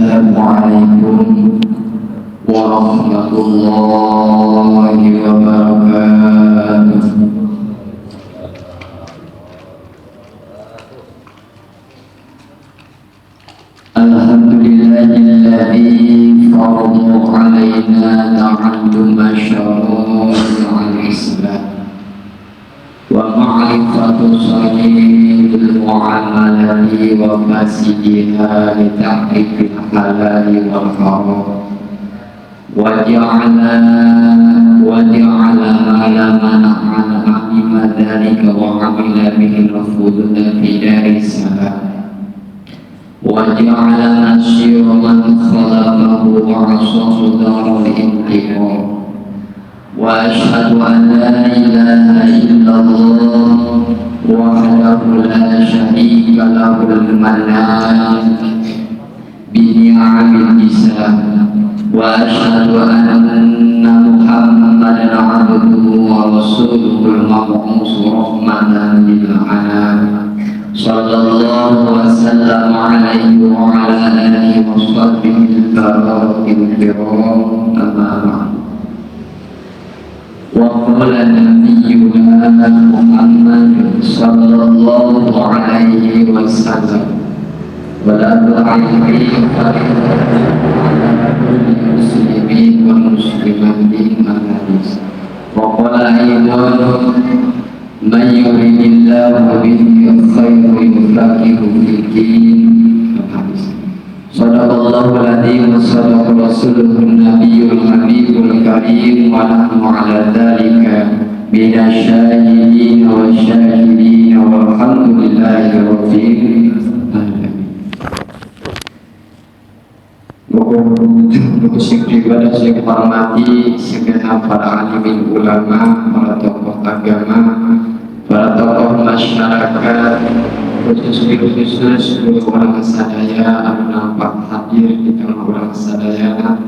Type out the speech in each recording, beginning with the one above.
Assalamualaikum warahmatullahi wabarakatuh. Alhamdulillahilladzi farada alaina ta'alluma syara'i'al Islam wa ma'rifatu sahihil mu'amalati wa fasidiha li ta'rifil halali wal haram wa ja'ala man 'alima dzalika wa 'amila bihi al-khulda fi daris salam wa ja'ala nasira man khalaqahu wa 'asahu daral intiqam. Wa ashhadu an la ilaha illallah wahdahu la syarika lahul mannan bi ni'amil islam wa ashhadu anna Muhammadan abduhu wa rasuluhul mab'uts rahmatan lil alamin sallallahu wa sallam alaihi wa ala alihi wa sahbihi al-barakatil kiram. Amma ba'd. Wa qala nabiyyuna Muhammad sallallahu alaihi wasallam wa la tu'ayyi ala kulli muslimin wa muslimatin al-hadis. Wa qala aidan man yuridillahu bihi khairan yufaqihu fid din. Al-hadis. Sadaqallahu al-azim wa sadaqa rasuluhun nabiyyul habibul karim wa nahnu ala dzalika minasyahidin wa syahidin walhamdulillahi rabbil alamin. Buku sing ibadah sing hormati segenap para alimin ulama, para tokoh agama, para tokoh masyarakat, khusus orang sadaya anu nampak hadir di tengah orang sadaya,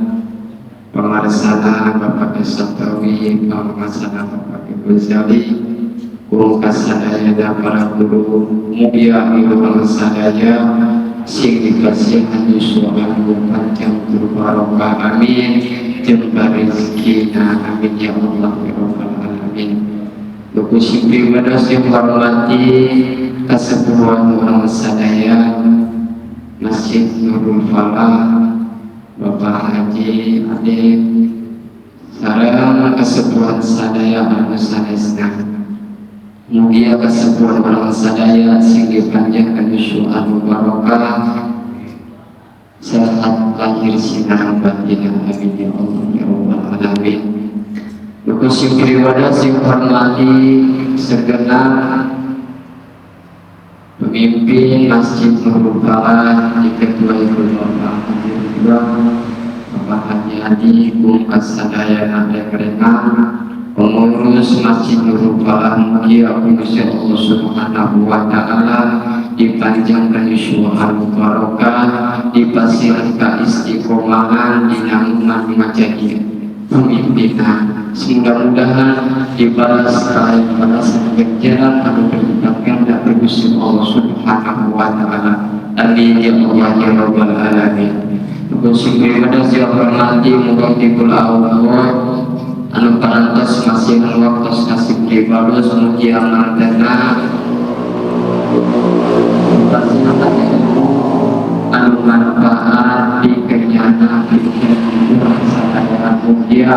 pamarsana Bapak Kesatawi, pamarsana Bapak Ghazali, guru kasadaya dan para guru mulia orang sadaya sing dikasihan Yusuf anu panjang barokah, amin, jembar rezekina, amin ya Allah ya rabbal alamin. Buku sing ibadah sing hormati kasepuhan orang sadaya Masjid Nurul Falah Bapak Haji Adib sareng kasepuhan sadaya anu sanesna. Mugia kasepuhan orang sadaya sing dipanjangkeun yuswa anu barokah, sehat lahir sinar batin, amin ya Allah ya rabbal alamin. Buku sing ibadah sing hormati segenap pemimpin Masjid Nurul Falah diketuai oleh Bapak Haji Ridwan, Bapak Haji Hadi, Bungkas Sadaya Nanda, pengurus Masjid Nurul Falah, mugia Gusti Allah Subhanahu wa Ta'ala dipanjangkan yuswa barokah, dipasihkan keistiqomahan dina menjadi pemimpinan. Mudah-mudahan dibalas balasan ganjaran anu berlipat ganda Gusti Allah Subhanahu wa Ta'ala. Amin ya Allah ya rabbal alamin. Gusti ibadah sing hormati muga dibul Allah anu parantos masih waktos nasib dibalas mugi amantena pasihan ilmu anu manfaat dikenyana pikeun urang sadaya mugia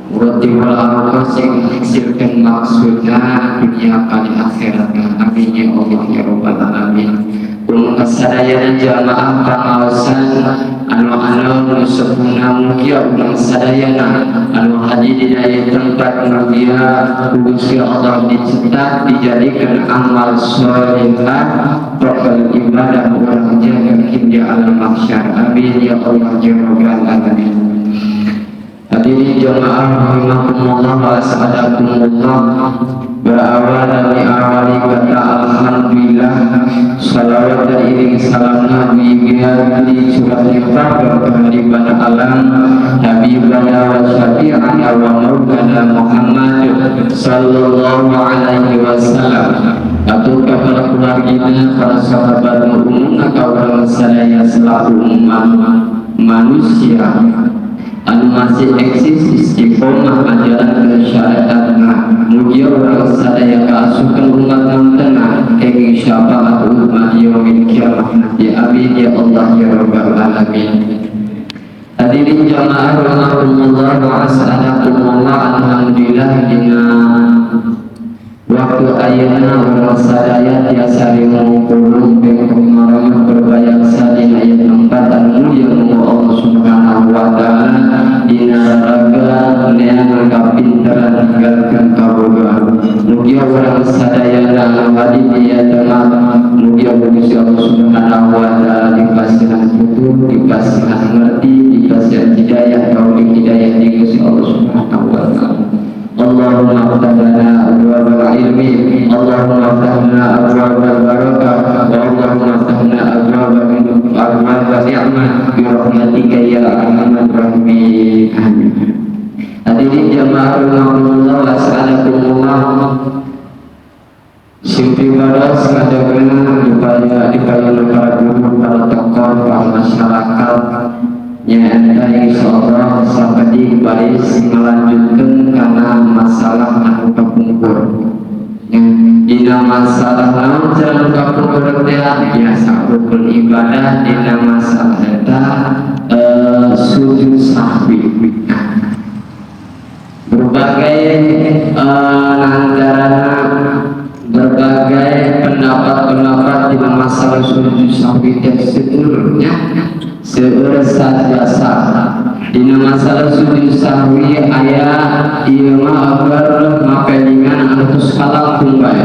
Roti wal arwah sing hasilkan maksudna dunia kali akhirat. Amin ya Allah ya rabbal alamin. Kulo kasadayana jamaah pangaosan anu-anu nu sepuhna mugia urang sadayana anu hadir di daya tempat mugia Gusti Allah dicetak dijadikan amal sholihah prokal ibadah urang jaga hingga alam mahsyar. Amin ya Allah ya rabbal alamin. Hadirin jamaah rahimakumullah wa as'alakumullah. Berawal dan diawali kata alhamdulillah, salawat dan iring salam Nabi di surat lipat kehadiran alam Habibana wa syafi'ana wa maulana Muhammad sallallahu alaihi wasallam atau kepada keluarganya, para sahabat umum atau sadaya selaku umat manusia anu masih eksis istiqomah ajaran kesyariatan. Mugia urang sadaya kaasukan umat mantena kenging syafaat umat yaumil kiamah. Ya amin ya Allah ya rabbal alamin. Hadirin jamaah rahimakumullah wa as'alakumullah, alhamdulillah dina waktu ayeuna urang sadaya tiasa ngumpul ping berbayang sadina ieu tempat anu mulia Allah Subhanahu wa taala dina raga neangan kapinteran ninggalkeun kabogohan. Mugia urang sadaya anu hadir di ieu tempat mugia Gusti Allah Subhanahu wa taala dipasihan tutur, dipasihan ngerti, dipasihan hidayah, taufik hidayah di Gusti Allah Subhanahu wa taala. Allahumma aftah lana abwaabal ilmi, Allahumma aftah lana abwaabal barakah, wa Allahumma aftah lana abwaabal ni'mah bi rahmatika ya arhamar rahimin. Amin. Hadirin jamaah rahimakumullah wa as'alakumullah. Sing pribados ngadegna dipaya para guru, para tokoh, para masyarakat nyaeta insyaallah sapedik baris melanjutkan karena masalah anu kapungkur. Dina masalah naon anu kapungkur teh biasa rukun ibadah dina masalah eta sujud sahwi. Berbagai lantaran berbagai pendapat-pendapat dina masalah sujud sahwi teh seueurnya seueur sajasa. Dina masalah sujud sahwi aya ieu mah agar mapelingan anu tos kalangkung bae.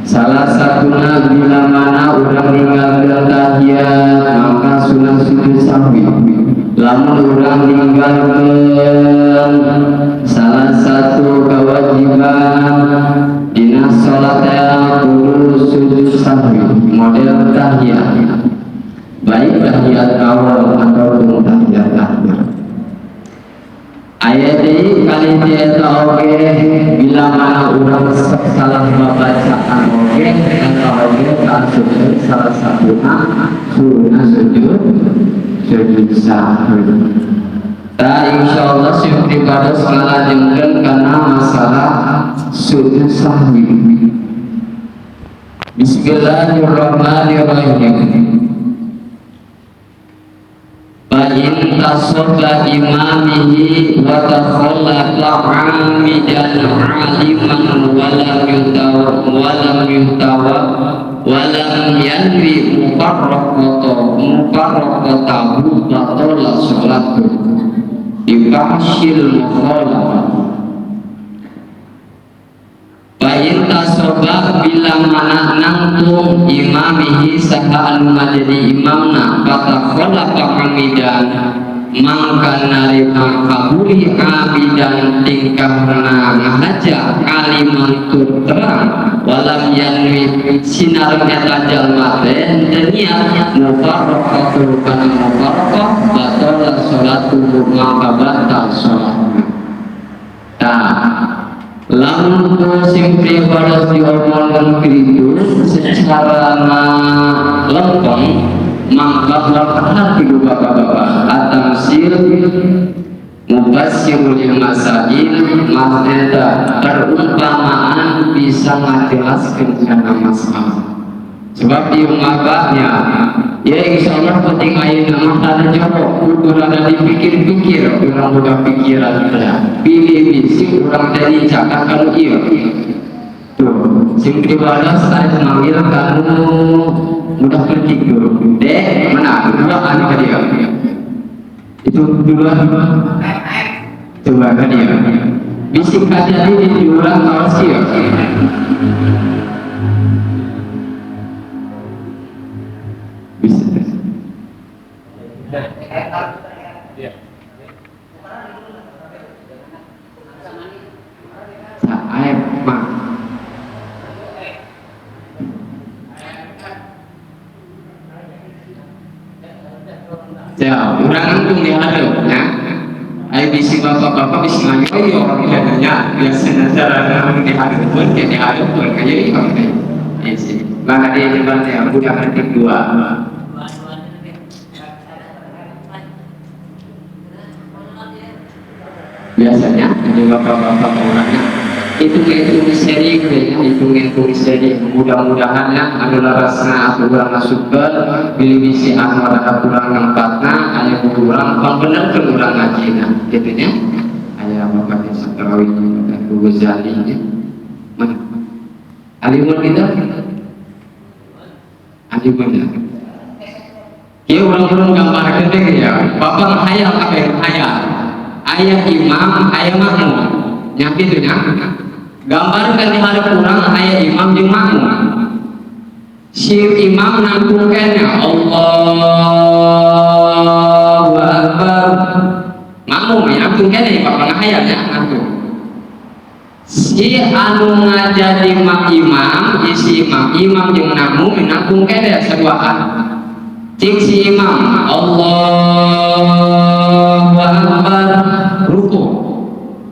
Salah satuna bila mana urang ninggalkeun tahiyat maka sunah sujud sahwi. Lamun urang ninggalkeun salah satu kewajiban dina salat kudu sujud sahwi model tahiyat, baik tahiyat awal ataupun tahiyat akhir. Ayat ini kali eta oge bila mana urang salah babacaan oge eta oge kaasup salah satuna sunah sujud sahwi. Ta insyaallah sing pribados ngalajengkeun kana masalah sujud sahwi. Bismillahirrahmanirrahim. Fa in tasabba imamihi wa takhallafa 'amidan 'aliman wa lam yutawa wa lam yanwi mufarraqatahu batala sholatu bifahsyil mukhalafah. Fa in tasobah bila mana nangtung imamihi saha anu majadi imamna fatakhalafa hamidan mangka narima kabuli abidan tingkahna ngahaja aliman tur terang walam yanwi sinareng eta jalma teh teu niat mufarraqatu kana mufarraqah batala salatu maka batal salatna. Tah lamun sing pribados diomongkeun kitu secara lempeng mangka hati bapak-bapak atamsil mubassirul masail maksudna perumpamaan bisa ngajelaskeun kana masalah. Sebab di umabahnya ya insyaallah penting ayeuna mah tanda jawab kudu rada dipikir-pikir urang boga pikiran teh pilih bisi urang teh dicakak kanu ieu tuh sing pribados ari manggil kanu mudah kerjik dulu deh mana dua anu ka dia itu duluan coba ka dia bisi kajadi di urang kawas ieu bisa. Saeb mah. Ya, urang nangtung di hareup nya. Ayo bisi bapak-bapak bisi ngayoyo nya, biasanya cara di hareupeun ke di hareupeun ngayoyo teh. Isi. Maka dia nyebatnya budak leutik dua. Biasanya ini bapak-bapak orangnya hitung-hitung seri ya, hitung-hitung seri mudah-mudahan ya anu larasna atau urang masukkeun bilih bisi anu rada kurang nempatna aya kurang pangbenerkeun urang ngajina kitu nya. Aya bapak desa tarawih dan Ghazali nya. Mana alimun kita alimun ya. Kieu urang-urang gambarkeun teh ya, bapak hayal apa yang hayal ayah imam ayah makmum nya kitu nya. Gambarkan di hareup urang aya imam jeung makmum. Si imam nangtung keneh Allahu Akbar, makmum ya nangtung keneh, bapak ngahayal nya nangtung. Si anu ngajadi imam isi imam, imam jeung makmum nangtung keneh saduaan. Cik si imam Allahu Akbar ruku,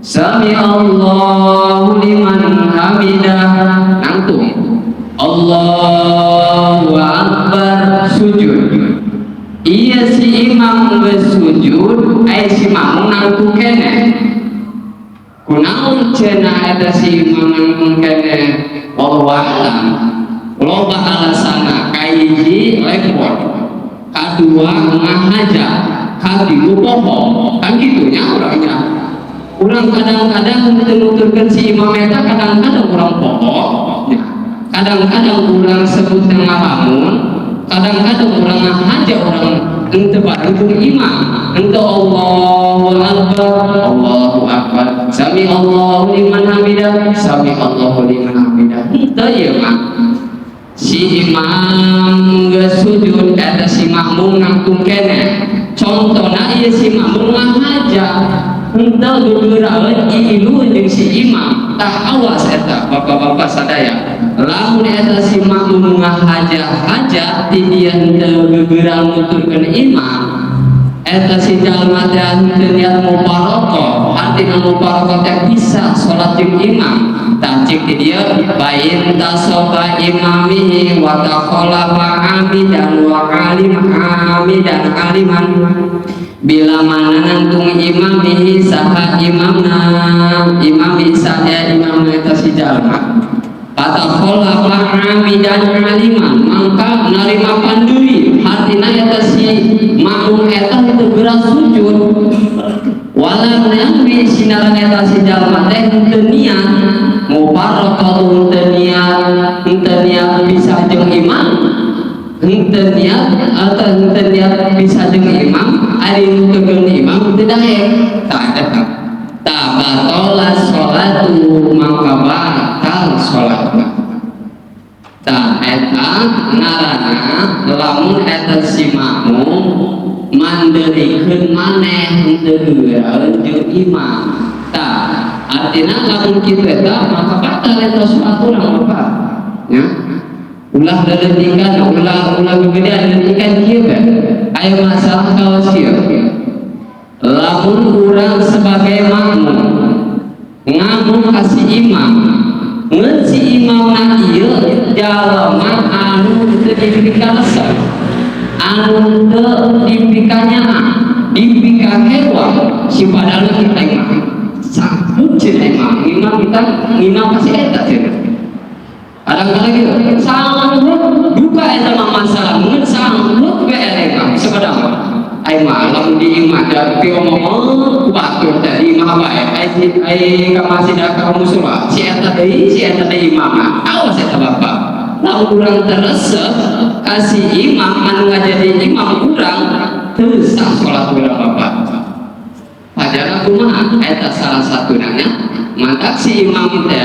Sami Allahu liman hamidah nangtung, Allahu Akbar sujud. Iya si imam geus sujud, ai si makmum nangtung keneh. Kunaon cenah eta si imam nangtung keneh? Wallahu a'lam. Loba alasanna, kahiji lepot, kadua ngahaja, katilu poho. Kan kitu nya urangnya. Urang kadang-kadang teu nuturkeun si imam eta, kadang-kadang urang poho nya. Kadang-kadang urang sebut ngalamun, kadang-kadang urang ngahaja, urang henteu bareng jeung imam. Henteu Allahu Akbar, Allahu Akbar, Sami Allahu liman hamidah, Sami Allahu liman hamidah. Henteu ieu mah. Si imam geus sujud eta si makmum nangtung keneh. Contona ieu si makmum ngahaja henteu gegeuraeun ilu jeung si imam. Tah awas eta bapak-bapak sadaya. Lamun eta si makmum ngahaja-haja ti dia henteu gegeurang nuturkeun imam, eta si jalma teh henteu niat mufaroqah, artina mufaroqah teh bisa salat jeung imam. Tah cik ti dieu bain tasoba imamihi wa takhalafa amidan wa alim amidan aliman, bila mana nangtung imamihi saha imamna, imami saha imamna eta si jalma, fatakhalafa amidan aliman, mangka narima panduri, hartina eta si makmum eta teu geura sujud. Walam nahwi sinaran eta si jalma teh henteu niat mufaraqatu, henteu niat, henteu niat bisa jeung imam, henteu niat atau henteu niat bisa jeung imam, ari nuturkeun imam teu daek. Tah eta tah batola sholatu, mangka batal sholatna. Tah eta ngaranna lamun eta si makmum manderikeun maneh henteu geuraeun jeung imam. Tah artina lamun kitu eta maka batal eta salat urang bapak nya. Ulah leletikan, ulah ulah gegedean leletikan kieu teh. Aya masalah kawas kieu. Lamun urang sebagai makmum ngamuk ka si imam, ngeun si imamna ieu jalma anu teu dipikaresep, anu teu dipikanyaah, dipikahewa si padahal kita imam sanggup cenah imam, imam kita ngimam ka si eta cenah. Kadang-kadang gitu sanggup duka eta mah masalah ngeun sanggup we eta imam sepeda mah. Ai mah lamun di imah da piomong ku batur teh di imah bae, ai ai ka masjid ka musala si eta deui, si eta deui imam. Awas eta bapak, lamun urang teresep ka si imam anu ngajadi imam urang, teu sah salat urang bapak. Padahal kumaha eta salah satu nanya mantap si imam teh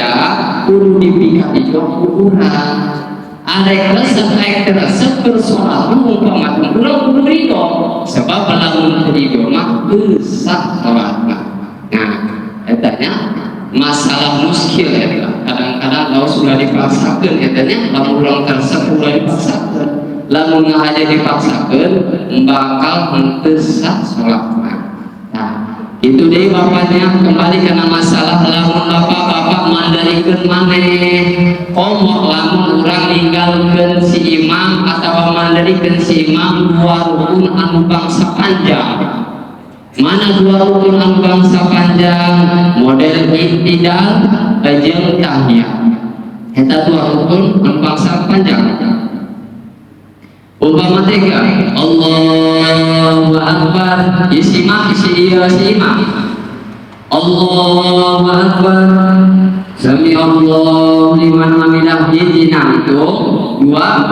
kudu dipika ku urang. Arek resep arek resep bersolat mah umpama urang kudu ridho, sebab lamun teu ridho mah teu sah salatna. Nah eta nya masalah muskil eta kadang-kadang lamun sudah dipaksakeun eta nya, lamun urang teresep ulah dipaksakeun. Lamun ngahaja dipaksakeun bakal henteu sah salatna. Nah, itu deh bapaknya, kembali karena masalah lamun bapak-bapak manderikeun maneh, komo lamun urang ninggalkeun si imam atau manderikeun si imam dua rukun anu bangsa panjang. Mana dua rukun anu bangsa panjang? Model iktidal jeung tahiyat, eta dua rukun anu bangsa panjang. Umpama teh Allahu Akbar, isi mah isi ieu si imam Allahu Akbar, Sami Allahu liman hamidah, hiji nangtung, dua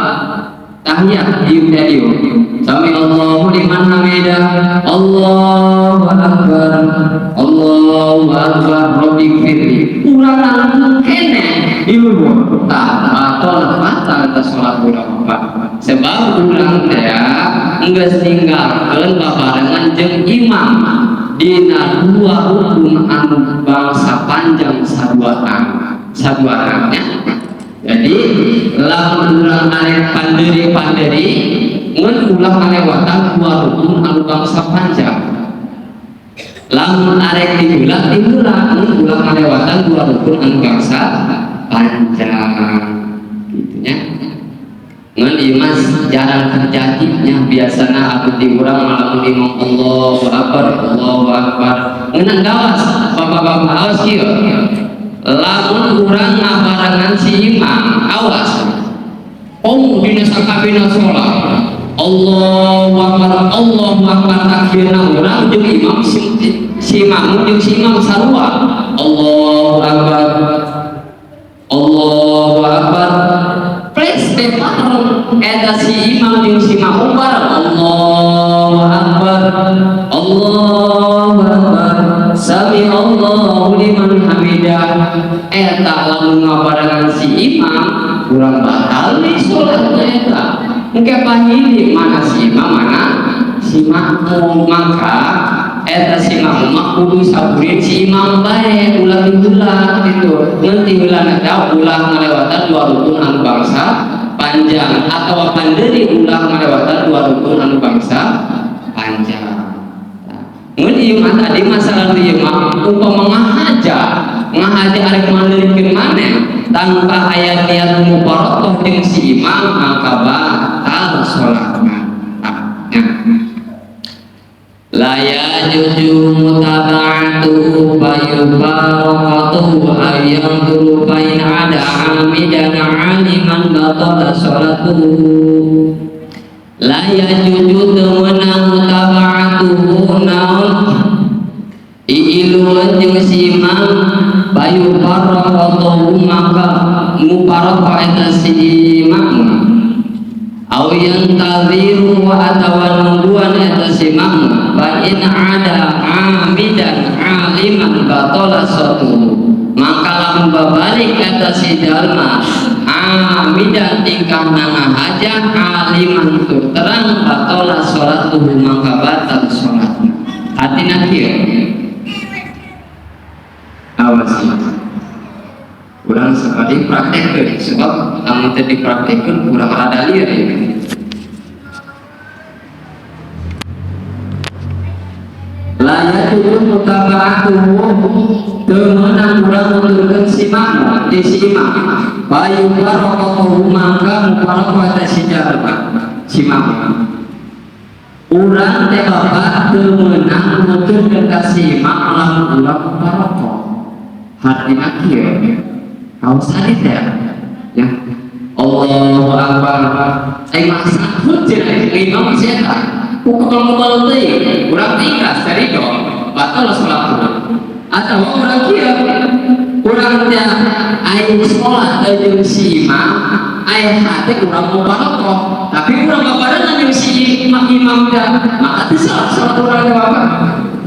tahiyat, dieu teh dieu Sami Allahu liman hamidah, Allahu Akbar, Allahu Akbar, Rabbighfirli, urang nangtung keneh di luhur, tah batal, batal eta salat urang, Pak, sebab urang teh geus ninggalkeun babarengan jeung imam dina dua rukun anu bangsa panjang saduaan saduaannya. Jadi lamun urang arek panderi-panderi, ngan ulah ngalewatan dua rukun anu bangsa panjang. Lamun arek diheula, diheula, ngan ulah ngalewatan dua rukun anu bangsa panjang gitu nya. Ngan ieu mah jarang terjadi nya, biasana abdi di urang lamun imam Allahu Akbar, Allahu Akbar, ngeunang gawas bapak-bapak, awas kieu. Lamun urang ngabarengan si imam, awas komo dina sakabehna salat Allahu Akbar, Allahu Akbar, takbirna urang jeung imam, si makmum jeung si imam sarua Allahu Akbar, Allahu Akbar, please teh bareng eta si imam jeung si makmum bareng Allahu Akbar, Allahu Akbar, Sami Allahu liman hamidah, eta lamun ngabarengan si imam kurang batal di salatna eta. Engke pahili mana si imam, mana si makmum, maka eta si makmum mah kudu saburin si imam bae, ulah diheula gitu. Ngan tiheulana teh ulah ngalewatan dua rukun anu bangsa panjang atau panderi ulah ngalewatan dua rukun anu bangsa panjang. Ngan ieu mah tadi masalah ieu mah umpama ngahaja, ngahaja arek mandirikeun maneh tanpa aya niat mufaroqah jeung si imam, maka batal salatna. Ya. La yajuzu mutaba'atuhu fayufaraqatuhu ayyamduru fa in ada amidan aliman batala salatuhu. La yajuzu teu meunang mutaba'atuhu naon iiluan jeung si imam, fayufaraqatuhu maka mufaraqah eta si makmum, aw yantaziru atawa nungguan eta si makmum, fa in ada amidan aliman batala salatuhu, maka lamun babalik eta si jalma amidan tingkahna ngahaja, aliman tur terang, batala salatuhu maka batal salatna. Artina kieu, awas urang sekali praktekkeun, sebab lamun teu dipraktekkeun kurang rada lieur ya. La yajuzu mutaba'atuhu teu meunang urang nuturkeun si makmum di si imam, fayufaraqahu maka mufaraqah eta si jalma si makmum. Urang teh bapak teu meunang nuturkeun ka si imam lamun urang mufaraqah. Hartina kieu, kawas tadi teh ya, Allahu Akbar, ai masa hujjah imam si eta ku kebal-kebal teuing, urang ikhlas dari batal salat urang. Atau urang kieu, urang teh ai salat jeung si imam, ai hate urang mufaraqah, tapi urang babarengan jeung si imam, imam teh maka teu salat salat urang teh bapak.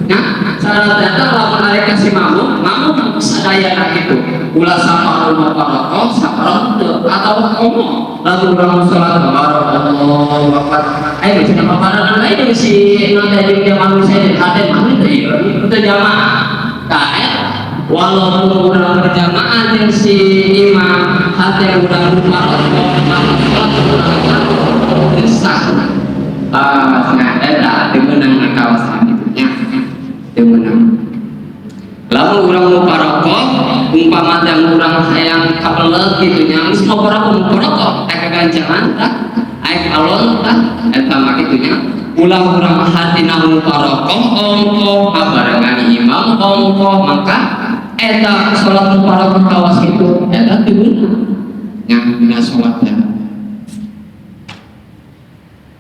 Nah, salat datang lamun arek ka si makmum, makmum sadayana kitu ulah saparoh mufaraqah, saparoh teu, atau komo lamun urang salat Allahu Akbar, ai cenah babarengan lain jeung si imam teh jeung jamaah manusia jeung hate mah teu ieu teu jamaah. Tah, walaupun urang berjamaah jeung si imam, Hate urang muparokok maka sholat urang teu sah. Nah eta teu meunang kawasan kitu nya. Teu meunang. Lamun urang muparokok umpama teh urang hayang kapelet kitu nya geus muparokok aya kagancangan tah aya alon tah eta mah kitu nya. Ulah urang hatina muparokok ongkoh barengan imam ongkoh maka eta salat muparokok kawas kitu eta teu meunang nya dina salat teh.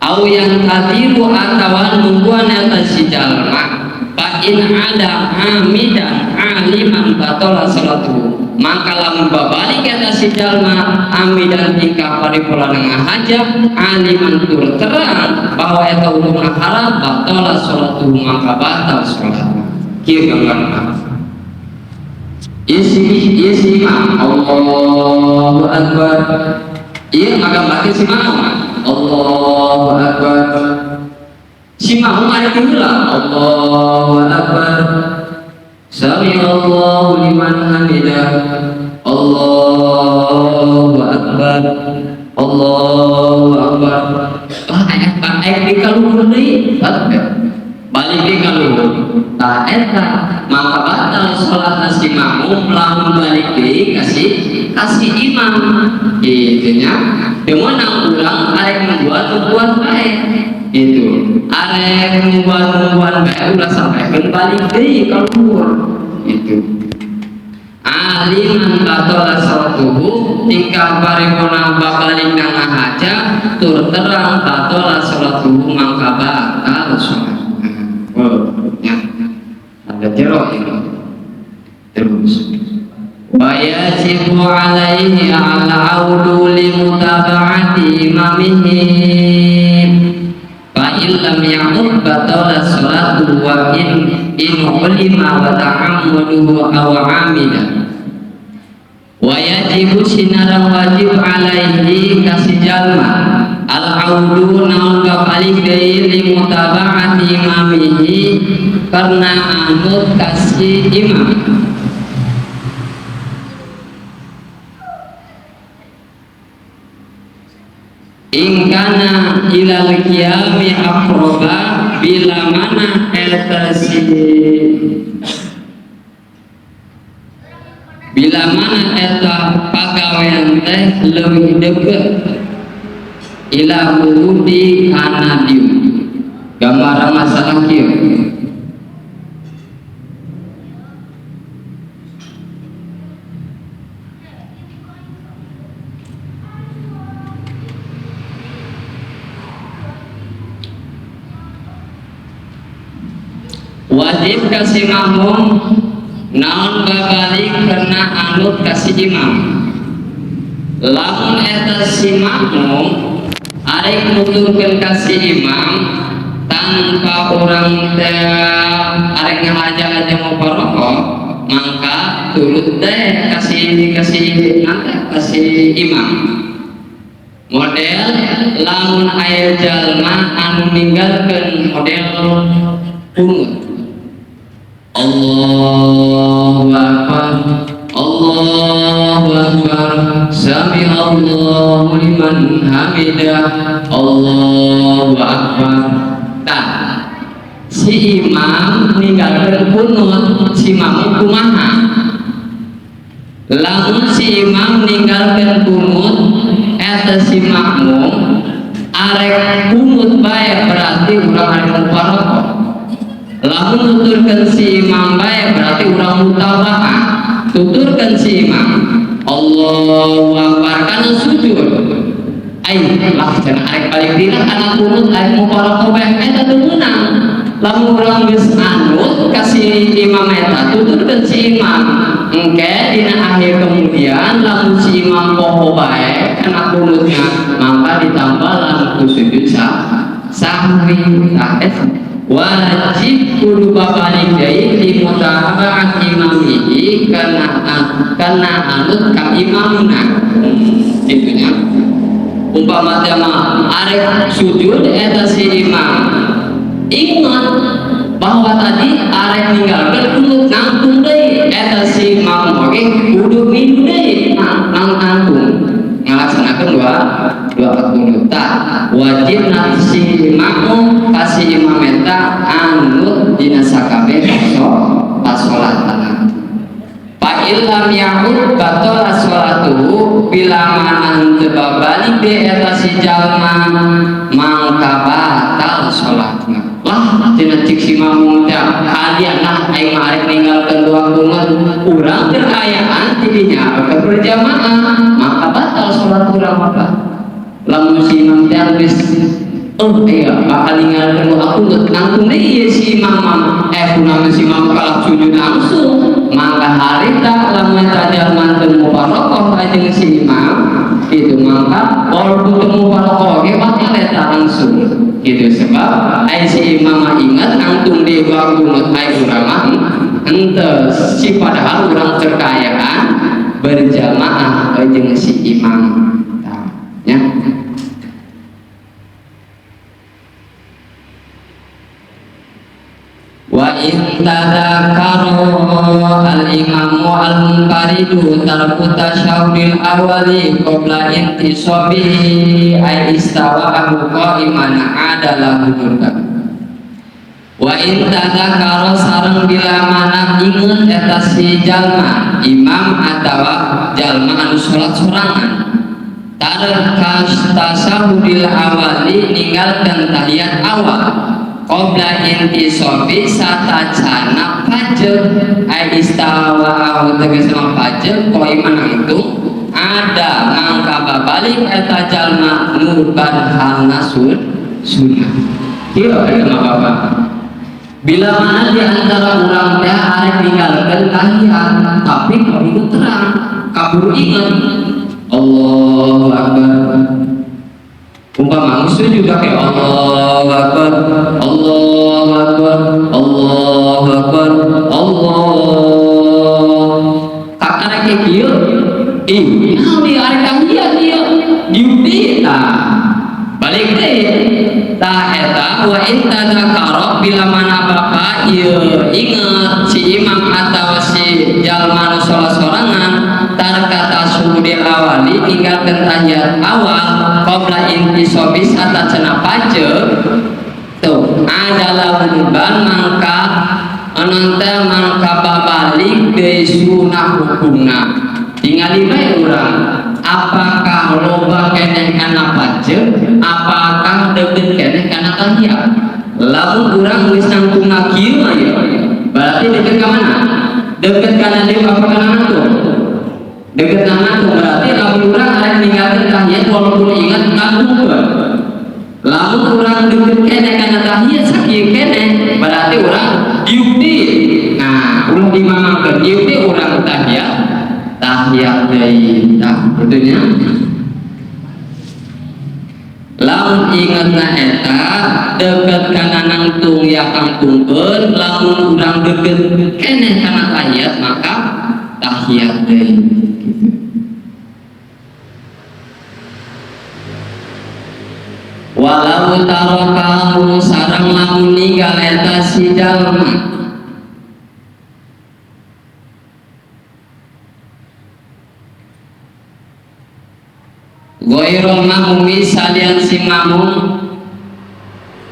Au yang tadiru atawa nungguan eta si jalma fa in ada amidan aliman batala salatuhu maka lamun babalik eta si jalma amidan tingkah paripurna ngahaja aliman tur terang bahwa eta hukumna haram batala salatuhu maka batal salatna. Kieu gambarna isi isi imam Allahu akbar ieu ngagambarkeun si makmum Allahu akbar si makmum ada heula Allahu akbar sami Allahu liman hamidah Allahu akbar Allahu akbar. Ah aya di kaluhur deui balik di kaluhur tah eta maka batal salatna si makmum lamun balik deui kasih imam kitu nya. Teu meunang urang arek membuat bae gitu arek membuat bae ulah sampai balik deui kaluhur gitu. Aliman batala salatuhu tingkah paripurna babalik ngahaja tur terang batala salatuhu mangka batal salatna. Oh ya ada jero ini terus wa yajibu alaihi al-audu li mutaba'ati imamihi fa illam ya'ud batala salatu wa in ulima wa ta'ammuduhu aw 'amida. Wa yajibu sinarang wajib alaihi kasih jalma al-audu naon babalik deui li mutaba'ati imamihi karena anut kasih imam. Ingkana ilal qiyami aqraba bila mana eta si bila mana eta pagawean teh leuwih deukeut ila wudi kana dieu. Gambaran masalah kieu wajib kasih makmum naon babalik karena anut kasih imam. Lamun eta si makmum arek nuturkeun kasih imam tanpa urang teh arek ngahaja-haja muparokok maka turut teh kasih nanti kasih imam. Model lamun aya jalma anu ninggalkeun model kunut Allahu akbar Allahu akbar sami Allahu liman hamidah Allahu akbar. Tah si imam ninggalkeun kunut si makmum kumaha? Lamun si imam ninggalkeun kunut eta si makmum arek kunut bae berarti urang arek muparokok. Lamun nuturkeun si imam bae berarti urang mutabaah. Tuturkeun si imam Allahu akbar kana sujud. Ai lah cenah arek balik dina kana kunut arek muparokok bae eta teu meunang. Lamun urang geus anut ka si imam eta tuturkeun si imam. Engke dina akhir kemudian lamun si imam poho bae kana kunutna maka ditambah lamun sujud sahwi. Tah eta wajib kudu babalik deui li mutabaat imamihi karena anut ka imamna. Kitu nya. Umpama teh mah arek sujud eta si imam ingat bahwa tadi arek ninggalkeun kunut nangtung deui eta si imam oge kudu milu deui nangtung. ninggalkeun dua kunut. Tah wajib si makmum ka si imam eta anut dina sakabeh pasolatna. Fa illam ya'ud batala sholatuhu, bila mana henteu babalik deui eta si jalma mangka batal salatna. Lah tina cik si makmum teh hadiah nah aing mah arek ninggalkeun dua kunut urang teu kaayaan ti dinya keur berjamaah maka batal salat urang maka. Lamun si imam teh geus oh iya bakal ninggalkeun dua kunut nangtung deui ieu si imam mah kunaon si imam kalah sujud langsung maka harita lamun eta jalma teu mufaroqah jeung si imam kitu maka walaupun teu mufaroqah ge batal eta langsung kitu sebab ai si imam mah ingat nangtung deui dua kunut ai urang mah henteu si padahal urang terkayaan berjamaah jeung si imam tah nya. Wa in tadzakkaru al-imamu al-munfaridu tarku tasyahudil awali qabla intisabi ay istawa abu qa'iman adalah hudurka. Wa in tadzakkaru sareng bila mana inget eta si jalma imam atawa jalma anu salat sorangan tarkas tasyahudil awali ninggalkeun tahiyat awal qabla intisobi satacana pajeg ay istawa tegasna pajeg qaiman nangtung ada mangka babalik eta jalma nurban halna sunnah. Kieu eta mah bapak bila mana di antara urang teh arek ninggalkeun tahiyat tapi kaburu terang kaburu inget Allahu Akbar umpama musuh juga kayak Allahu Akbar Allahu Akbar Allahu Akbar Allah kakak kayak kieu ih naon ieu arek tahiyat ieu diuk deui tah balik deui tah eta wa in tadzakara bila mana bapak ieu inget si imam atau si jalma nu salat sorangan tarka tasyahudil awali ninggalkeun tahiyat awal qabla intisobi satacana pajeg tuh adalah wujuban mangka ananta mangka babalik deui sunah hukumna tingali bae urang apakah loba keneh kana pajeg apakah deukeut keneh kana tahiyat lamun urang geus nangtungna kieu mah ieu berarti deukeut ka mana deukeut kana deui apa kana nangtung deukeut kana nangtung berarti lamun urang arek ninggalkeun tahiyat walaupun ingat nangtungkeun lamun urang deukeut keneh kana tahiyat sakieu keneh berarti urang diuk deui nah ulah dimamangkeun diuk deui urang tahiyat tahiyat deui tah kitu nya lamun ingetna eta deukeut kana nangtung ya kangtungkeun lamun urang deukeut keneh kana tahiyat maka tahiyat deui gitu. Walau tarakahu sareng lamun ninggal eta si jalma ghairul mahmumi salian si makmum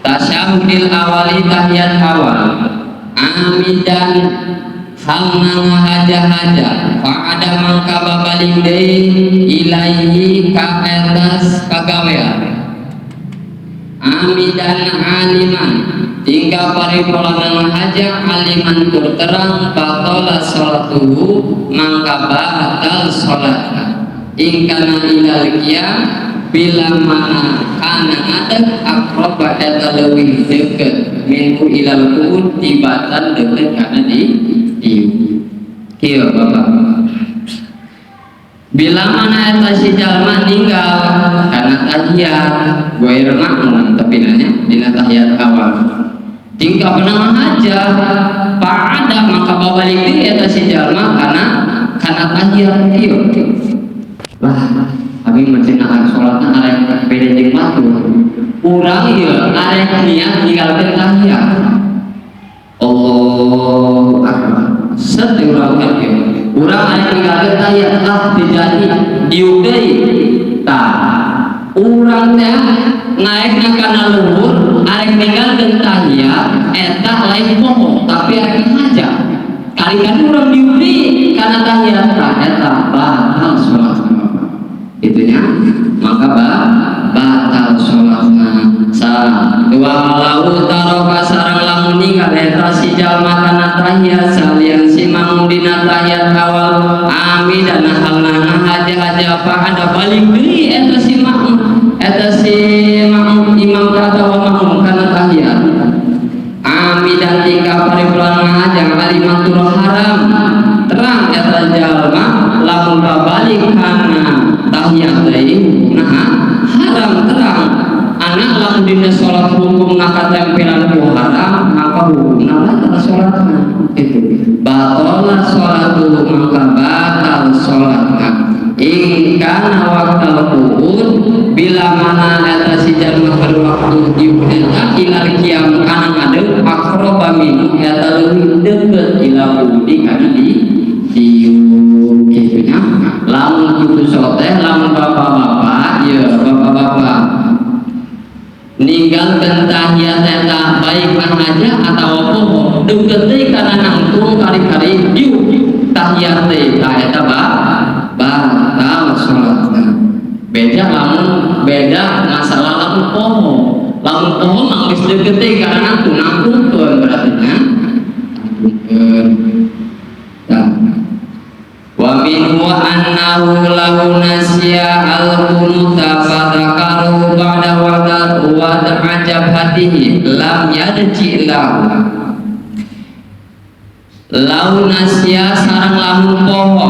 tasyahudil awali tahiyat awal amidan halna ngahaja-haja fa'ada mangka babalik deui ilaihi ka etas kagawean amidan aliman tinggal paripurna ngahaja aliman tur terang batala salatuhu mangka batal salatna ingkana ilal qiyam bila mana kana ngadeg aqraba eta leuwih deukeut minhu ilal qu'ud tibatan deukeut kana di dieu kieu bapak bila mana eta si jalma ninggal kana tahiyat goir makmum tapi nanya dina tahiyat awal tingkah pernah aja fa'ada maka babalik deui eta si jalma kana tahiyat kieu lah abi mah cenah salatna arek beda jeung batur urang ieu arek niat ninggalkeun tahiyat Allahu Akbar set urang teh kieu urang arek ninggalkeun tahiyat lah teu jadi diuk deui Tah, urang teh naekna kana luhur arek ninggalkeun tahiyat eta lain poho tapi arek ngahaja. Kali-kali urang diuk kana tahiyat, tah eta batal salatna Bapak. Itunya maka batal salatna. Walau taroka sareng lamun ninggal eta si jalma kana tahiyat salian si makmum dina tahiyat awal amidan halna ngahaja-haja ada balik deui eta si makmum, eta si makmum imam atawa makmum kana tahiyat amidan tingkah paripurna ngahaja kalimatul haram terang eta jalma lamun babalik kana tahiyat deui nah haram terang. Anak lamun dina salat hukumna katempelan ku haram maka hukumna batal salatna. Itu batala salatu maka batal salatna. In kana waqtal qu'ud bila mana eta si jalma keur waktu diuk eta ilal qiyam kana ngadeg aqraba minhu eta leuwih deukeut ila qu'udi kana di diuk kitu nya. Lamun kitu salat teh lamun bapak-bapak ieu bapak-bapak ninggalkeun tahiyat eta baik ngahaja atawa poho deukeut deui kana nangtung kari-kari diuk tahiyat teh tah eta batal salatna. Beda lamun beda masalah lamun poho. Lamun poho mah geus deukeut deui kana nangtung, nangtungkeun berarti nya. Nangtungkeun. Tah. Wa minhu annahu lahu nasiya al-qunuta fadzakaru ba'da wada'a jabhatihi lam yarji lahu. Lau nasiya sareng lamun poho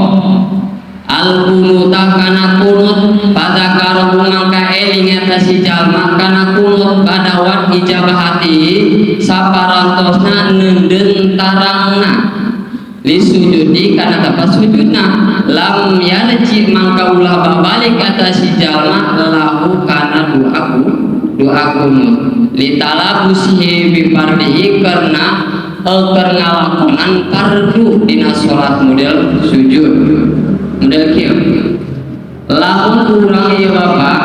al-qunuta kana kunut fadzakaru mangka eling eta si jalma kana kunut pada wad ijabahati saparantosna neundeun tarangna li sujudi kana tempat sujudna lam yarji mangka ulah babalik kata si jalma lahu kana doa kunut li talabusihi bi fardihi karena keur ngalakonan fardu dina salat model sujud model kieu. Lamun urang ieu bapak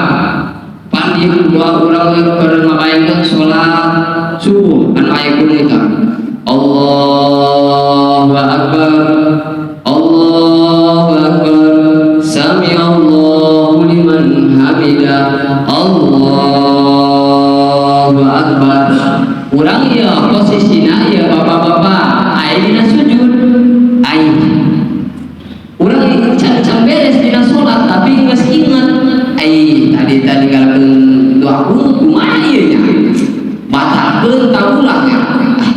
pan ieu dua urang keur ngabayangkeun salat subuh anu aya kunut. Allahu akbar Allahu akbar sami'allahu liman hamidah Allahu akbar. Urang ieu posisina ieu bapak-bapak aya dina sujud aya urang can beres dina salat tapi geus inget ai tadi tadi ninggalkeun doa kunut kumaha ieu nya batalkeun ta ulah nya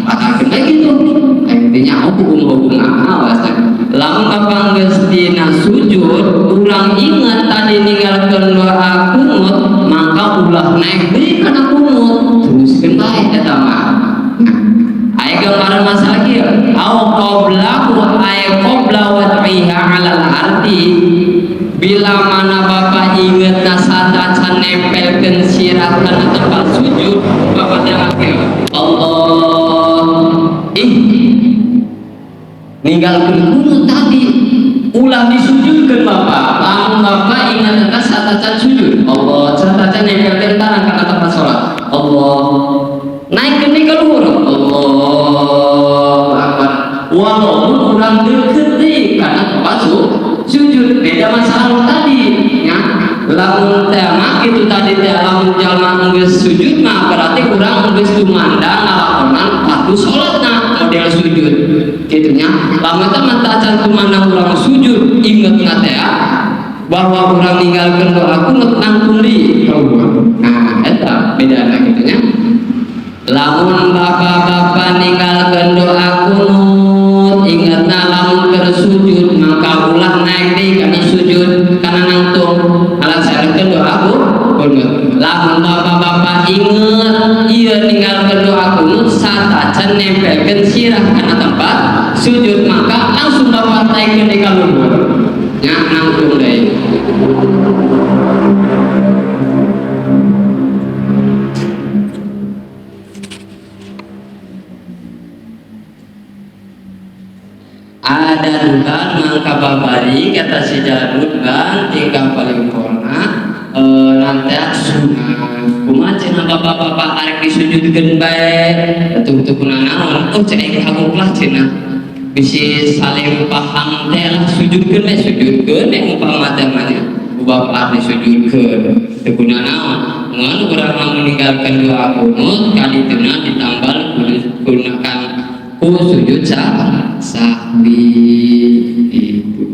batalkeun bae kitu intinya hukum-hukum awas. Lamun apa geus dina sujud urang inget tadi ninggalkeun doa kunut maka ulah naik deui kana kunut teruskeun bae eta mah. Aya gambaran masalah kieu au qablahu ay qabla wad'iha 'alal ardi bila mana bapak inget satacan nempelkeun sirah kana tempat sujud bapak teh make Allah ih ninggalkeun kunut tadi ulah disujudkeun bapak. Lamun bapak ingat eta satacan sujud Allah satacan nempelkeun tangan kana tempat salat Allah naikkeun deui ka luhur Allahu akbar walaupun urang deukeut deui kana tempat sujud beda masalah tadi nya. Lamun teh mah kitu tadi teh lamun jalma geus sujud mah berarti urang geus tumandang ngalakonan fardu salatna model sujud kitu nya. Lamun teh mah tacan tumandang urang sujud ingetna teh bahwa urang ninggalkeun doa kunut nangtung deui. Nah eta bedana kitu nya. Lamun bapak-bapak ninggalkeun doa kunut ingetna lamun keur sujud maka ulah naik deui kana sujud kana nangtung alasankeun doa kunut. Lamun bapak-bapak inget ieu ninggalkeun doa kunut satacan nempelkeun sirah kana tempat sujud maka langsung bapak naikkeun deui ka luhur nya nangtung deui. Ada dugaan mangka babari kata si jadudban tingkah paling pona Nanti sunah kumaha cenah bapak-bapak arek disujudkeun bae atuh teu kunanaon, oh cek aing kagok lah cenah bisi saling paham teh lah, sujudkeun we, sujudkeun we. Umpama teh mah ku bapak disujudkeun teu kunanaon, ngan urang mah meninggalkan doa kunut kadituna ditambal gunakan ku sujud sahwi itu.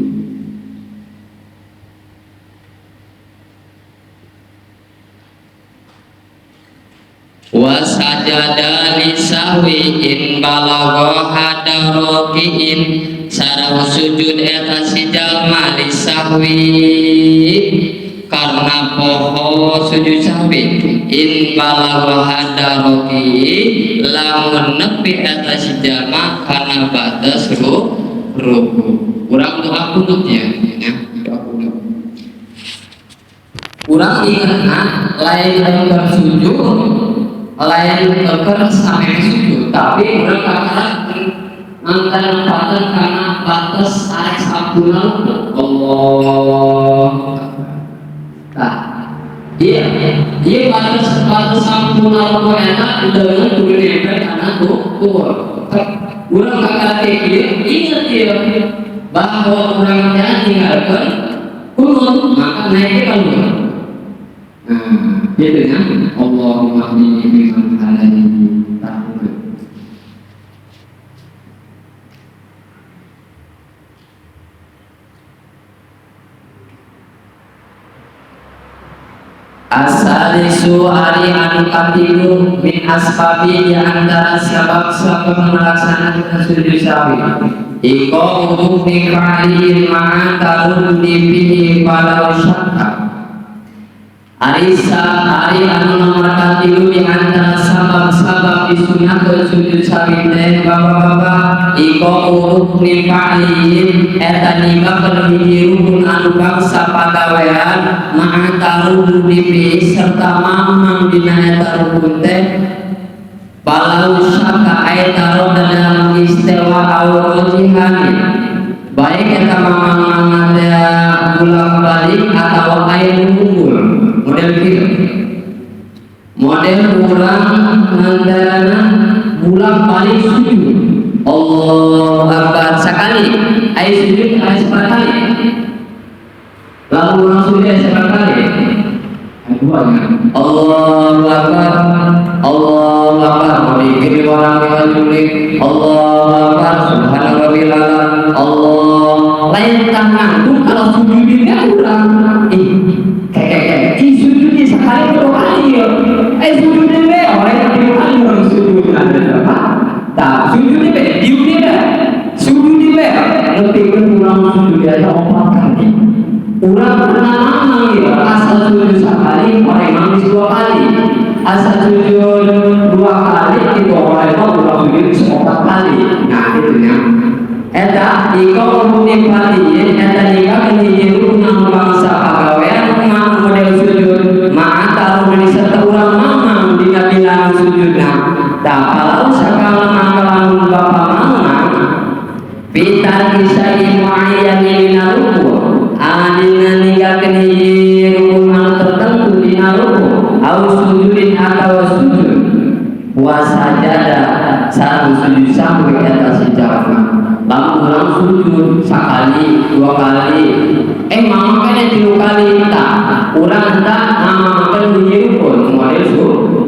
Wasajada lisahwi in balagha hadarokiin, sareng sujud eta si jalma lisahwi karena poho sujud sahwi, in balagha hadaroki lamun nepi eta si jalma karena batas ruku. Urang doa kunut ya, ya doa kunut. Urang ingat lain keur sujud, lain keur sampai sujud, tapi urang kakara ngantan nempatan karena batas arek sampurna Allah. Tah, iya, iya batas batas sampurna ruku eta leungeun kudu nempel kana kubur. Urang kakara teh kieu, inget ieu bahwa urang teh ninggalkeun kunut, maka naik ke luhur. Nah, gitu ya. Allahumma hdini fiman hadait. Asalisu ari anu katilu min asbabi di antara sebab-sebab melaksanakan sujud sahwi. Iko rukni fa'lihi ma'a taruddi fihi falau syakka. Arisa ari anu nomor katilu di antara sabab-sabab disunahkeun sujud sahwi teh bapak-bapak, iko rukni fa'lihi eta nyibabkeun hiji rukun anu bangsa pagawean ma'a taruddi fihi serta mamang dina eta rukun teh balau syakka ay taroda dalam istiwa aw rojihani, baik eta mamang-mamang teh bolak-balik atau air unggul model kieu, model urang ngantarana bolak-balik sujud Allahu Akbar sekali, air sujud air sekali, lalu urang sujud air sekali, dua ya. Allahu Akbar, Allahu Akbar, dikir orang yang Allahu Akbar, Subhana Rabbil Ala, Allah lain tangan tuh kalau sujudnya kurang, kayak sujudnya sekali dua kali ya, sujudnya be orang yang tiga kali orang sujud ada berapa? Tak sujudnya be, diumnya be, sujudnya be, lebih kurang sujudnya aja empat kali. Urang pernah mamang ya, asal sujud sekali, orang nangis dua kali. Asal sujud dua kali, itu orang mau urang sujud empat kali. Nah, itu ya. Eta iko rukun fatihin, eta nika hiji rukun bangsa pagawean mang model sujud ma'a taruh serta urang mamang dina bilangan sujudna. Tah kalau sakala mangkalangun bapa mamang fitar kisai muayyan dina ruku adina ninggalkeun hiji rukun anu tertentu dina ruku au sujudin atawa sujud wa sajada sareng sujud sahwi eta si jalma. Lamun urang sujud sakali dua kali, mamang kene tilu kali, tak urang tak mamangkeun hiji rukun model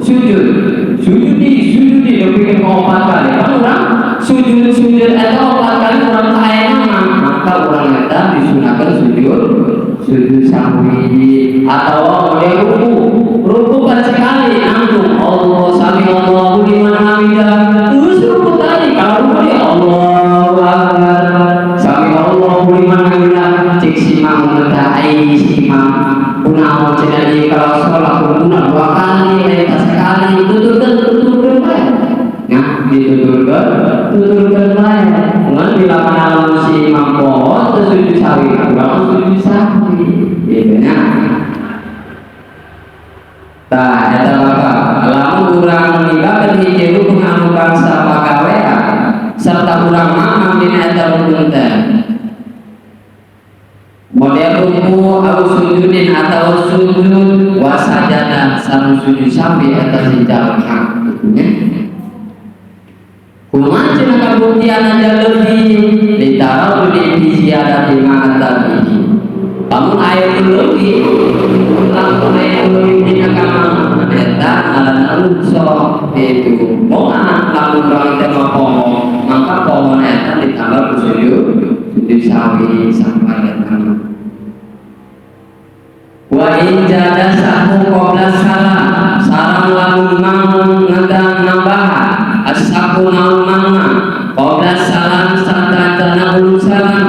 sujud sujud di sujud di lebih ke empat kali kan urang sujud sujud eta empat kali urang tak aya mamang, maka urang eta disunahkeun sujud sujud sahwi atau model ruku ruku kan sekali nangtung Allah sami Allahu liman hamidah terus ruku tadi kalau ruku dia Allahu Akbar sami Allahu liman hamidah cik si mang teh ai si mang kunaon cenah ieu kalau sholat kuduna dua kali eta sekali tuturkeun tuturkeun bae nya dituturkeun tuturkeun bae ngan bila mana lamun si imam poho teu sujud sahwi urang sujud sahwi gitu nya. Tah eta bapak lamun urang ninggalkeun hiji rukun anu bangsa pagawean serta urang mamang dina eta rukun teh model ruku au sujudin atawa atau sujud wa sajada sareng sujud sahwi eta si jalma kitu nya. Kumaha cenah kabuktian aja leuwih litaraddudi fi ziyadati ma'atabihi. Lamun aya nu leuwih, lamun aya nu leuwih dina kamana eta ngaranna rukhsah kitu. Moal lamun urang teh mah poho, maka pohon eta ditambah ku sujud sujud sahwi sampai eta mah. Wa in jada sahu qabla salam, sareng lamun mang ngedang nambahan as-sahu naon mangna qabla salam satacana ulun salam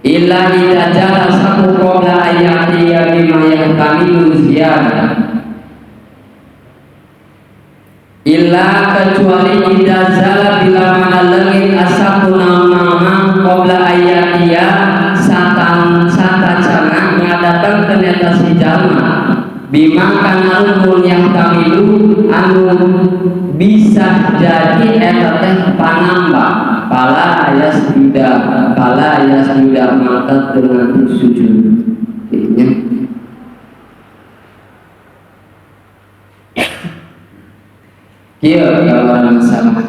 illa idza jada sahu qabla ayati ya bima yahtamilu ziyadah illa kecuali idza zala bila mana leungit as-sahu naon mangna qabla ayati ya satan satacana ngadatangkeun eta si jalma bima kana rukun yang tamilu anu bisa jadi eta teh panambah pala yasjuda pala yasjuda maka dengan sujud nya. Kieu gambaran masalah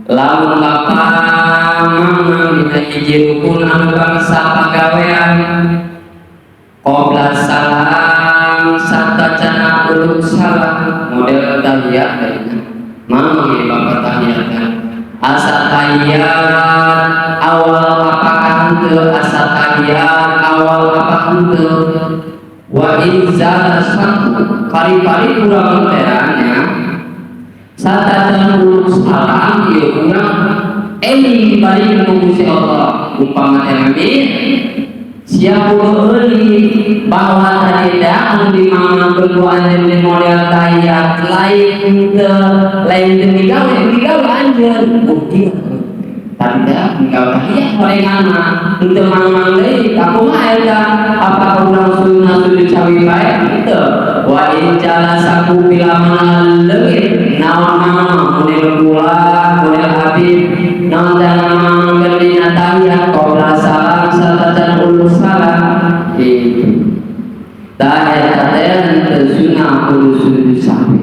lamun bapak mamang dina hiji rukun anu bangsa pagawean qabla salam satacana uluk salam model tahiyat kayaknya mamang ini bapak tahiyat kan asa tahiyat awal apakah henteu asa tahiyat awal apa henteu wa in zala satu kari-kari kurang terangnya satacana uluk salam ieu urang eling balik ka Gusti Allah umpama teh siap euly bahwa tadi anu dimamangkeun ku anjeun di model tahiyat lain teu lain teu migawe migawe anjeun bukti tadi teh migawe tahiyat horengan mah henteu mangmang deui kumaha eta apakah urang sunnah sujud sahwi bae henteu wa in jalasaku bila mana leungit naon mangmang model kula model habib naon teh mamangkeun dina tahiyat qabla salam satacan uluk salam itu tah eta teh henteu sunah kudu sujud sahwi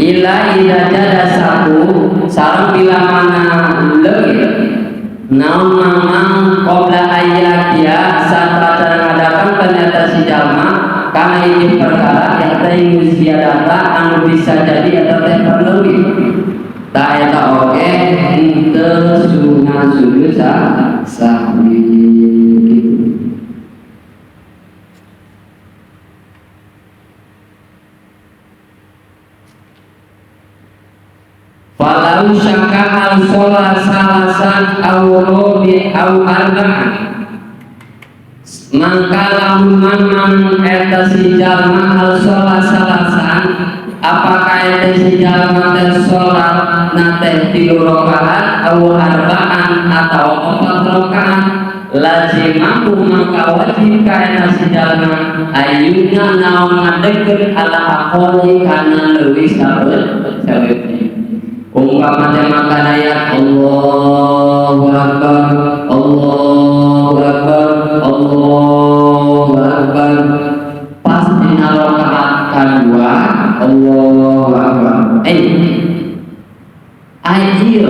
illa idza jalasaku sareng bila mana leungit naon mamang qabla ayatiya satacan ngadatangkeun eta si jalma kana hiji perkara yang teh ziyadata anu bisa jadi eta teh perleuwih tah eta oge henteu sunah sujud sahwi. Falau syaka al sholat salasan aw rubi aw arba'an maka lamun mamang eta si jalma al sholat salasan apakah eta si jalma teh sholat na teh 3 rakaat aw arba'an atau 4 rakaat lazimahu maka wajib ka eta si jalma ayuna naon ngadegkeun ala aqoli kana leuwih saeutik. Umpama teh maka ayat Allahu Akbar Allahu Akbar Allahu Akbar pas dina rakaat kadua Allahu Akbar ieu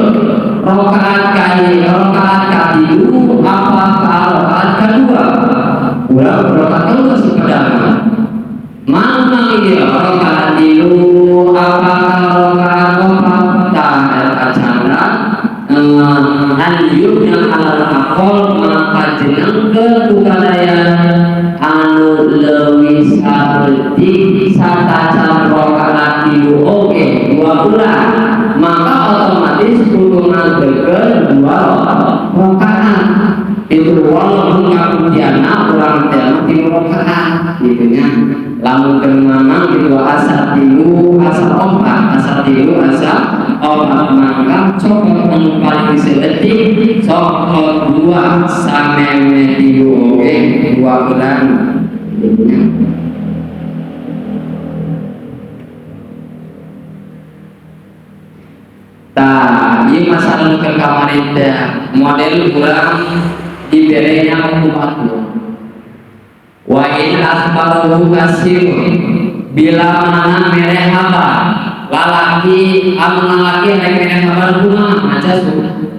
rakaat kali rakaat katilu apa rakaat kadua urang rakaat kedua sepedana mana ieu rakaat tilu apa rakaat opat tah eta candra an yubna alal aqal maka jenengkeun ku kadaya anu leuwih saeutik satacan rakaat tilu oge 2 bulan maka otomatis kudu ngadegkeun 2 rakaat itu walaupun ngabuktiana urang teh 3 rakaat kitu nya lamun keur mamang kitu asa tilu asa opat asa tilu asa opat maka cokot anu paling saeutik cokot 2 sameme tilu oge 2 bulan kitu nya. Tah ieu masalah nu keur kamari teh model urang diberenya ku batur. Wa in akhbarahu kasirun, bila mana mere kabar lalaki, amun lalaki rek mere kabar kumaha? Maca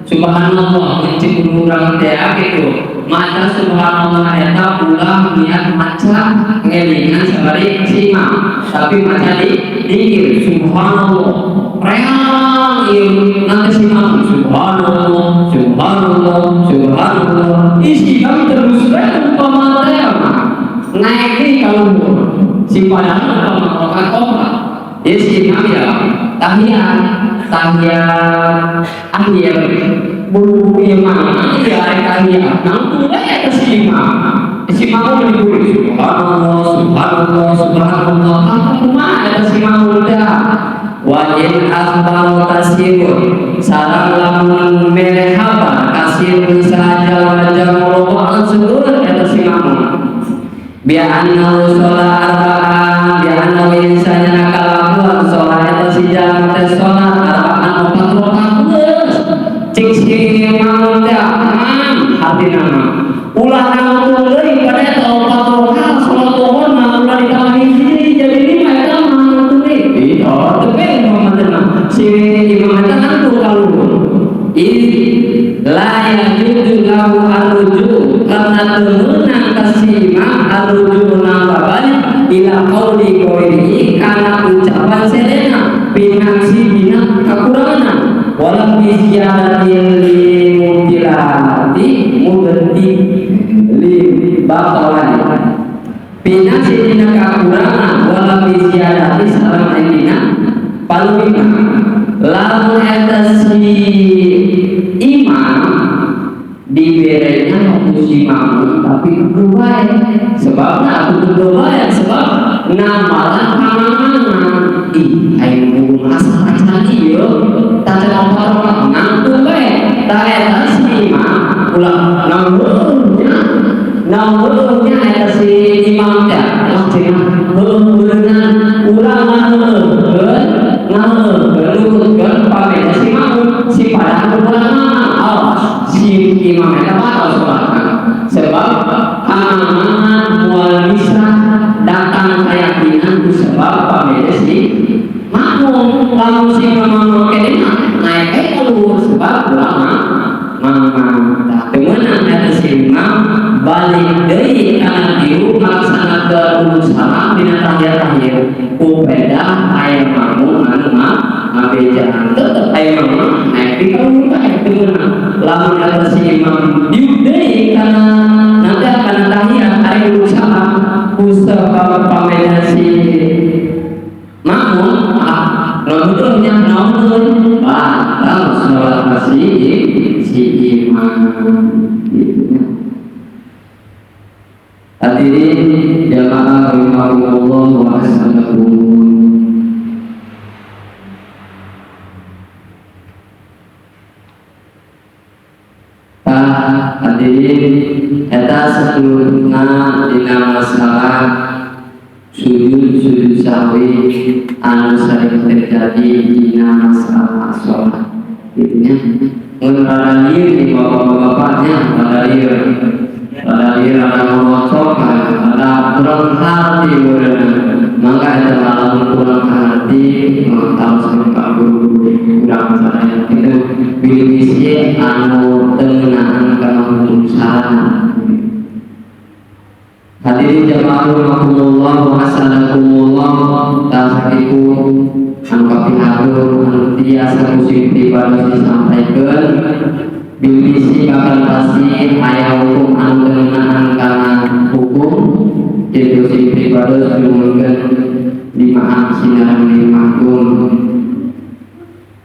subhanallah. Cik urang teh kitu maca subhanallah eta ulah niat maca ngelingan sabari si imam, tapi maca di dikir subhanallah reang ieu nanti si imam subhanallah subhanallah subhanallah, isi imam terus we umpama teh naik deui ka luhur si, padahal umpama rakaat opat ya si imam ya tahiyat tahiyat akhir buru imam ya rek tahiyat nangtung we eta si imam, si imam diburu subhanallah subhanallah subhanallah, kamu kumaha eta si imam udah. Wa in akhbaru kasirun, sareng lamun mere kabar kasirun saja wajah Allah seueur eta si makmum, bi annahu sholat arba'an, bi annahu insanya kalakuan sholat eta si jalma teh sholat arba'an opat rakaat geus. Cik si makmum teh hatina mah ulah nangtung deui pada eta opat rakaat sholat zuhur mah ulah ditambah hiji jadi lima, eta mah nangtung deui. Oh, tapi imam teh mah si imam eta nangtung ka luhur. La yajuzu lahu arruju, karena teu meunang ka si imam arruju nambah balik ila qauli ghairihi kana ucapan serena binaksi dina kakurangan wala bi ziyadatin li mubtilati mubti li batalan binaksi dina kakurangan wala bi ziyadati sareng dina paleuwihna. Lamun eta si imam diberenya ku si makmum tapi kudu bae, sebabna aku kudu bae sebab namalan kamana ih aing kudu masak acan ieu tacan opat rakaat nangtung bae tah eta si imam ulah nangtung nangtung eta si imam teh lah cenah heueuh ulah ngaheueuh ngaheueuh nurutkeun pameda si makmum si padahal kurang awas si imam eta batal salatna sebab kamana moal bisa datang keyakinan ku sebab pameda si makmum. Lamun si imam kene naik ka luhur sebab urang mah mamang tah teu meunang eta si imam balik deui kana tilu ngalaksanakeun salam dina tahiyat-tahiyat ku pedah aya makmum anu mah ngabejaan tetep aya makmum naik di ka luhur bae teu meunang. Lamun eta si imam diuk deui kana nanti akan tahiyat ari kudu salam ku sebab pameda si makmum ah naon nya naon batal salat si imam gitu nya. Hadirin jamaah rahimakumullah wa ahsanakum. Tah hadirin eta satuluna dina masalah sujud sujud sahwi anu sering terjadi dina masalah sholat gitu nya. Mun rada lieur di bapak-bapaknya rada lieur rada ngorocok rada kurang hati meureun mangga eta lamun kurang hati tahu ka guru urang sadaya kitu bilih anu teu ngeunaan kana hukum salah. Hadirin jamaah rahimakumullah wa ahsanakumullah, tah sakitu anu kapihatur anu tiasa ku sim pribados disampaikeun. Bilih bakal pasti aya hukum anu teu ngeunaan kana hukum kitu sim pribados nyuhunkeun dimaaf sinareng dimaklum.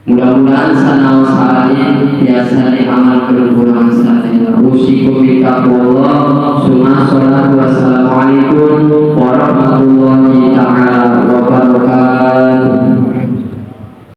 Mudah-mudahan sanaos salin tiasa diamalkeun.